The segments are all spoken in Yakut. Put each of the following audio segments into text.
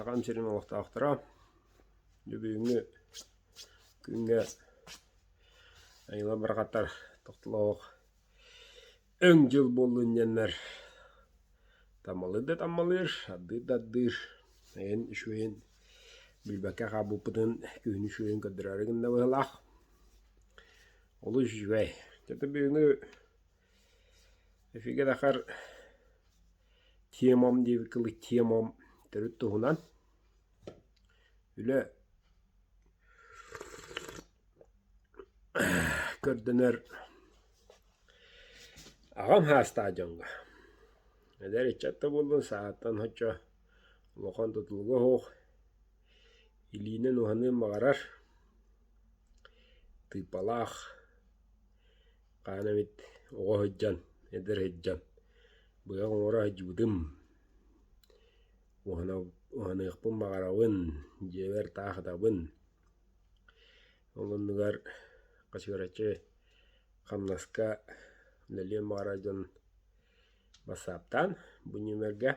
Сахам сирин олохтоохторо, бүгүҥҥү күҥҥэ айылҕа барахаттар тохтолоох өҥ дьыл буоллун диэннэр таммалыыр да таммалыыр, ардыыр да ардыыр, эйэн үчүгэйин билбэккэ хаалбыппытын күһүн үчүгэйин көрдөрөөрү гынна быһыылаах. Олус үчүгэй. Дьэ бүгүҥҥү эфиргэ тахар Темам диэбит кылы темам төрүт туһунан үлэ көрдөнөр аҕам саастаах дьоҥҥо эдэр ыччат да буоллун сааттан соччо улахан тутулуга суох илиинэн уһаныан баҕарар тыыппалаах Хаһан эмит оҕо сылдьан, эдэр сылдьан быһах оҥоро сылдьыбытым, уһаныахпын баҕарабын, дьиэбэр таах ытабын. Ол оннугар хачыгыраччы хамнаска үлэлиэн баҕарар дьон бассааптаан бу нүөмэргэ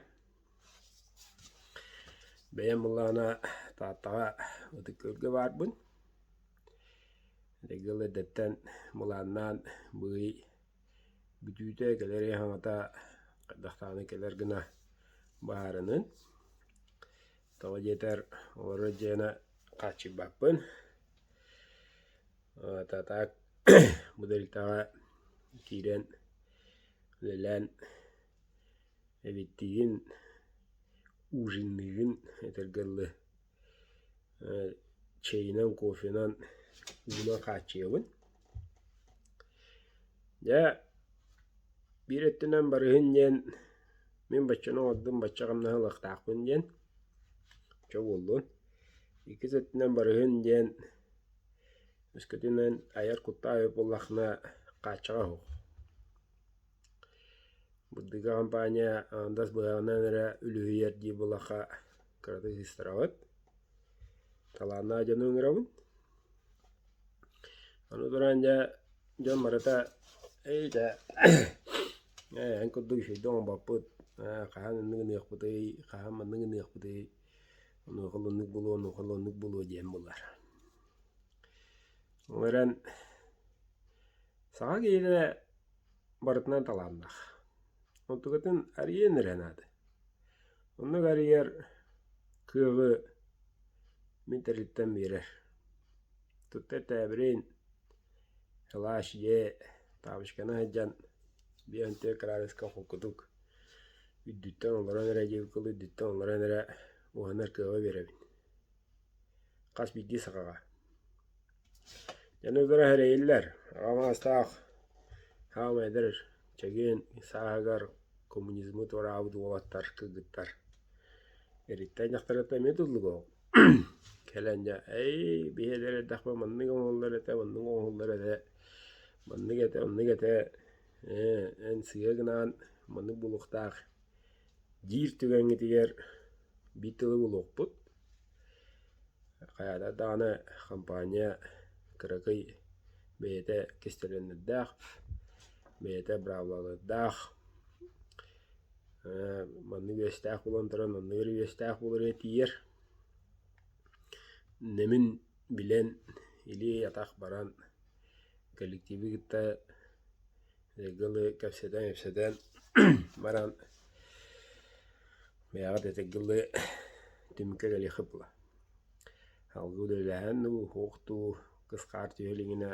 бэйэм былаана Тааттаҕа Ытык Күөлгэ баарбын. Дэгил эрдэттэн былааннаан быый бүтүүтэ кэлэр хаҥата хайдах даҕаны кэлэр гына баарынын. Тоҕо диэтэр олорор дьиэни хааччыйбаппын. Так бу дельтаҕа киирэн үлэлээн эбиттиигин, ужинныыгын этэргэ дылы чэйинэн, кофенан уунан хааччыйабын. Дьэ, биир өттүнэн барыһын диэн мин баччаны оҥордум, бачча хамнаһы ылыахтаахпын диэн чэ буоллун. Иккис өттүнэн барыһын диэн өскөтүнэн айар куттаах эбит буоллаххына хааччаҕа суох. Бырдыга компания аҥардас быһаҕынан эрэ үлүһүйэр дии буоллахха кыратык ыыстарабыт. Талааннаах дьону ыҥырабын. Аны туран дьэ дьон барыта эй дьэ ээ эн курдук үчүгэйдик оҥорбоппут ээ хаһан оннук гыныахпытый, хаһан маннык гыныахпытый, онуоха оннук буолуо, онуоха оннук буолуо диэн буолар. Ол эрэн саха киһитэ барытынан талааннаах. Онтукатын арыйан эрэ наада. Оннук арыйар кыаҕы мин тэрилтэм биэрэр. Туттар тээбирин, сылаас дьиэ, таабычканы сылдьан биэнтиэ кыраадыска холкутук үрдүттэн олорон эрэ диэбит курдук үрдүттэн олорон эрэ уһанар кыаҕы биэрэбин. Хас биирдии сахаҕа. Дьонугар эрэйиллэр, аҕам аастаах, хаамай эдэр, чэгиэн сааһыгар коммунизмы туораабыт уолаттар, кыргыттар эриттэн дьахтарыттан эмиэ туллуга кэлэн дьэ эй биһи эдэр эрдэхпит маннык оҥоһуллар этэ, маннык оҥоһуллар этэ, маннык этэ, оннук этэ, ээ эн сыыһа гынаан маннык буолуохтаах диир түгэҥҥитигэр биир тылы булуохпут. Хайаатар даҕаны хампаанньа кыракый бэйэтэ кистэлэҥнэрдээх, бэйэтэ быраабылалардаах, маннык үөстээх буолан туран оннук эрэ үөстээх буоларыгар тиийэр. Нэмин билэн, илии-атах баран коллективы кытта Дылы кэпсэтэн-ипсэтэн баран бэйэҕит этэргэ түмүккэ кэлиэххит буолла. Салгыы үлэлэһэн дуу, суох дуу, кыс хаар түһэ илигинэ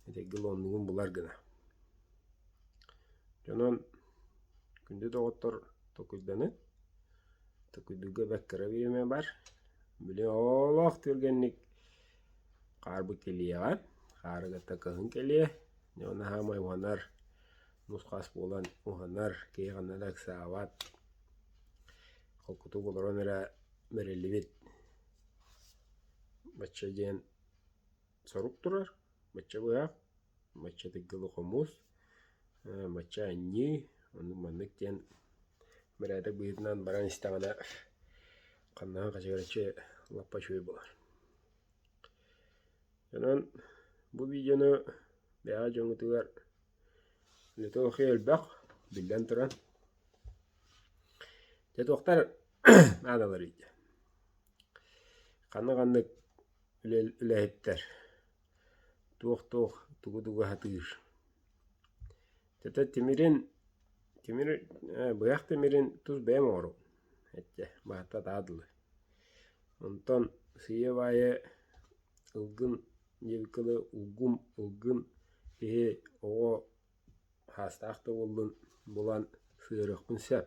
этэргэ оннугун булар гына. Дьонон күндү доҕоттор толкуйданын, толкуйдуурга бэрт кыра бириэмэ бар. Били олох түргэнник хаарбыт кэлиэҕэ, хаары кытта кыһын кэлиэ. Дьэ уонна саамай уһанар, нус-хас буолан уһанар, киһи ханна да ыксаабат, холкутук олорон эрэ бэриллибит бачча диэн сорук турар, бачча быһах, бачча тыгылы хомус, бачча анньыы, оннук маннык диэн бэрээдэк быһыытынан баран истэҕинэ ханнаан хачыгыраччы лаппа үчүгэй буолар. Онон бу видеону бэйэҕит дьоҥҥутугар үлэтэ элбэх, биллэн туран. Дьэ туохтар наадаларый? Ханна-ханнык үлэһиттэр туох-туох тугу-тугу сатыыр. Тэтэ тимирин тимир быһах тимирин тус бэйэм оҥоробун эттэ баһыта дылы. Онтон сыыйа-баайа ылгын диэбиккэ дылы улгум ылгын киһи оҕо саастаах да буоллун булан сыһыарыахпын сөп.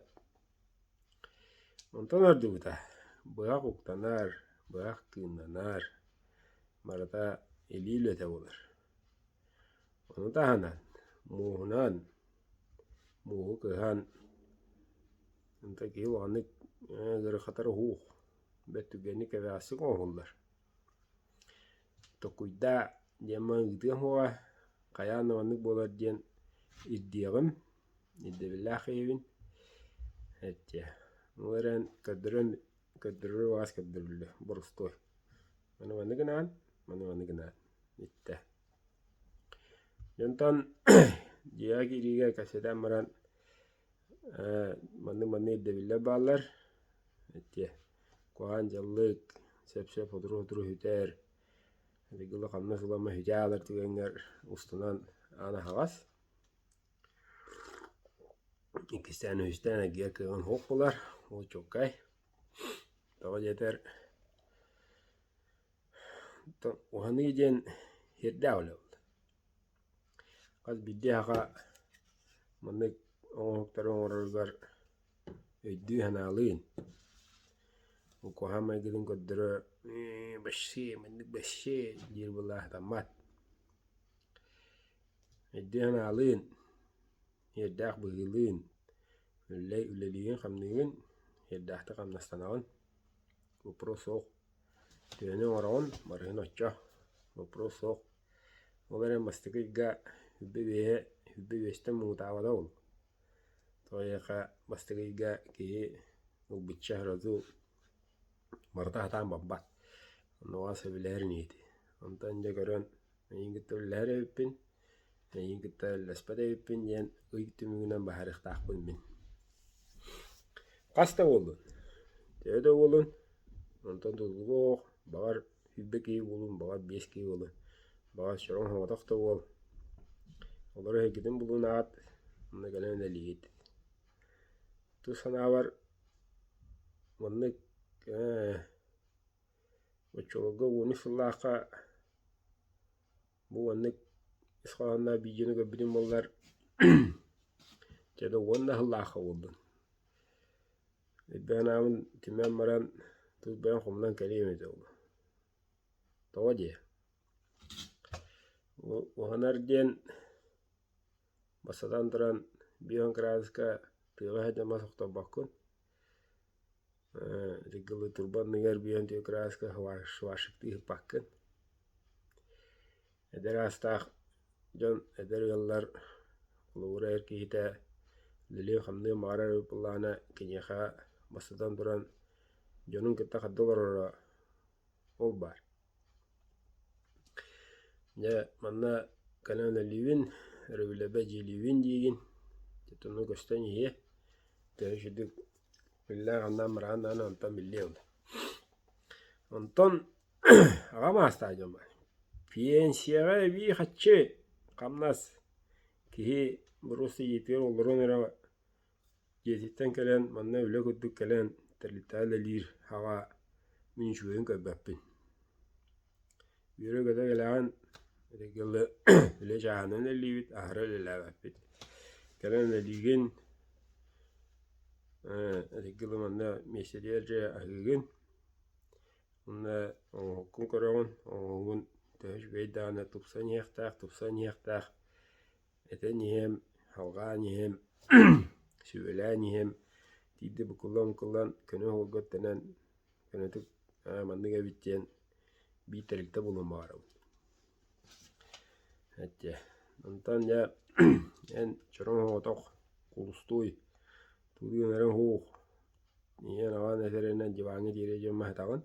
Онтон ордубута быһах уктанар, быһах кыыннанар, барыта илии үлэтэ буолар. Ону таһынан мууһунан, мууһу кыһан, онтон киһи улаханнык ыарырҕатара уһуух, бэрт түргэнник кэбэҕэстик оҥоһуллар. Токуйдаа диэн маҥан ыытыам суоҕа, хайаан да маннык буолар диэн ирдиэҕим, ирдэбиллээх киһибин. Эттиэ, ол эрэн көрдөрөн көрдөрөрү баҕас көрдөрүллүө, боростуой. Маны маннык гынаҕын, маны маннык гынаҕын иттэ. Онтон дьиэҕэ киириигэ кэпсэтэн баран маннык-маннык ирдэбиллэр бааллар ити куһаҕан дьаллык, сөп-сөп сотору-сотору сүтэр, итигилэ хамнас ыламмат сүтэ аалар түгэҥҥэр устунан аан аһаҕас. Иккистээн, үһүстээн эргийэр кыаҕын суох буолар, ол чуолкай. Тоҕо диэтэр уһаныы диэн сиэрдээх үлэ буолар. Хас биирдии аҕа маннык оҥоһуктары оҥороругар өйдүү-санаалыын, куһаҕан майгытын көрдөрө ээ бэсси маннык бэсси диир буоллаҕа сатаммат. Өйдүү-санаалыын, иэрдээх быһыылыын, үлэлэй үлэлиигин-хамныыгын, иэрдээхтик хамнастанаҕын, вопрос суох. Төһөнү оҥороҕун, барыһын оччо, вопрос суох. Ол эрэн бастакы ыйга үрдэ үөһэ үрдэ үөстэн муҥутаабата ол. Тоҕо диэххэ бастакы ыйга киһи ылбычча сразу барыта сатаан барбат. Онуоха сөбүлэһэр ини Онтон дьэ көрөн эйигин кытта үлэлэһэр эбиппин, эйигин кытта үлэлэспэт эбиппин диэн ый түмүгүнэн быһаарыахтаахпын мин. Хас да буоллун, төһө да буоллун, онтон тутулуга суох, баҕар 20 киһи буолуун, баҕар 5 киһи буолуун, баҕар чороҥ соҕотох да буол, олору эһигитин булунаат, онно кэлэн үлэлиигит. Тус санаабар, маннык оччолорго 13 сыллаахха Бу маннык ис хоһоонноох видеону көрбүтүм буоллар, дьэ да уонна аһыллаахха буоллун. Өйдөөн түмэн баран тус бэйэм хомунан кэлиэм этэ ол. Тоҕо диэ? Уһанар диэн бастатан туран бион кырааска тыаҕа сылдьан мас охторбоккун. Ити турба анныгар бион кырааска сварщиктыы ыһыппаккын. Эдэр аастаах дьон, эдэр ыаллар холобура эр киһитэ үлэлиэн-хамныан баҕарар эбит буоллаҕына, киниэхэ бастатан туран дьонун кытта хайдах олороро ол баар. Дьэ манна кэлэн үлэлиибин, өрөбүлэбэ дьиэлиибин диигин, онно көстөн иһиэ, төһө үчүгдүк үлэлээн-хамнаан бараҕын даҕаны онтон биллиэ ол. Онтон аҕам аастаах дьон баар. Пенсияҕа эбии харчы, хамнас. Киһи боруоста дьиэтигэр олорон эрэ дьиэтиттэн кэлэн манна үлэ курдук кэлэн тэрилтэҕэ үлэлиир аҕа мин үчүгэйин көрбөппүн. Үөрэ-көтө кэлэҕин итигилы үлэ чааһынан үлэлиибит, аһара үлэлээбэппит. Кэлэн үлэлиигин, итигилы манна миэстэтигэр дьэ аһыыгын Уонна оҥоһуккун көрөҕүн, оҥоһугун төһө үчүгэй даҕаны тупсан иһиэхтээх, тупсан иһиэхтээх, этэн иһиэм, алҕаан иһиэм, сүбэлээн иһиэм, тиийдэ букуллан-букуллан көнө суолга үктэнэн көнөтүк аа маннык эбит диэн биир тэрилтэ булуон баҕарабын. Эттиэ. Онтон дьэ эн чороҥ соҕотох кулустуй, тугу эрэ уһуух Ийэҥ аҕаҥ этэринэн диваҥҥа диэри дьон аһатаҕын,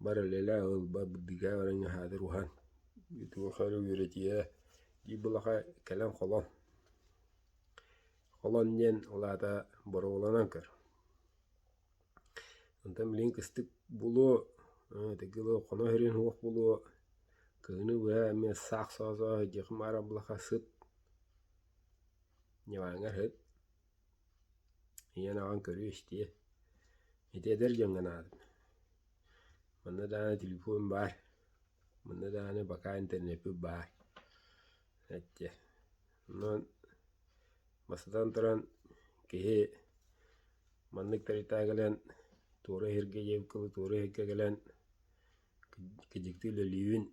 бар үлэлээ ыл, бар бырдыга баран аһаатар уһаан, туох эрэ үөрэтиэ дии былаха кэлэн холон. Холон диэн ол аата боруобаланан көр. Онтон билигин кыстык буолуо. Тыгылы хоно иһэрин суох буолуо, кыһыны быһа эмиэ саах соосоо сылдьыахым баара буоллаха сыт, ньыбааҥҥар сыт, ийэн аҕаҥ көрүө-истиэ. Ити эдэр дьоҥҥо наада. Манна даҕаны телефон баар, манна даҕаны пока интернеппит баар. Эттэ. Онон бастатан туран киһи маннык тэрилтэҕэ кэлэн туора иһиргэ диэбит кылы туора иһиргэ кэлэн кыдьыктыы үлэлиибин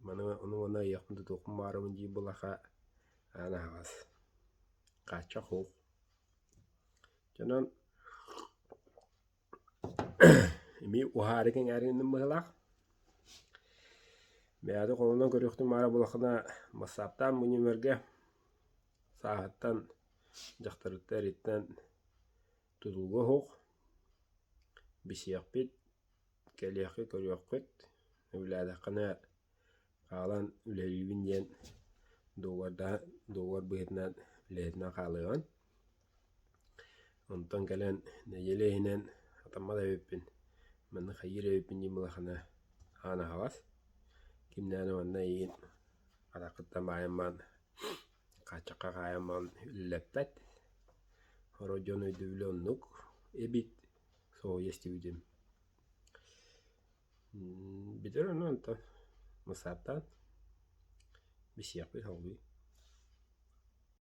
маны ону манна ыйыахпын тутуохпун баҕарабын диир буоллахха аан аһаҕас хааччах суох. Дьонон Эмиэ уһаары кэҥээри гынным быһыылаах. Бэйэҕэ холонон көрүөхтүн баара буоллаххына, бассааптаан бу нүөмэргэ сааһыттан, дьахтарыттан, эриттэн тутулуга суох билсиэхпит, кэлиэххит, көрүөххүт, үлэлээтэххинэ хаалан үлэлиибин диэн дуогабардаһан дуогабар быһыытынан үлэһитинэн хаалыаҕын. Онтон кэлэн нэдиэлэ иһинэн хатаммат эбиппин, манна хайыыр эбиппин диэн буоллаххына аан аһаҕас. Кимнээн манна эйигин атаххыттан баайан хааччахха хаайан баран үлэлэппэт. Сорох дьон өйдөбүлэ оннук эбит, соһуйа истибитим. Бүтэр онно онтон бассааптаан билсиэхпит салгыы.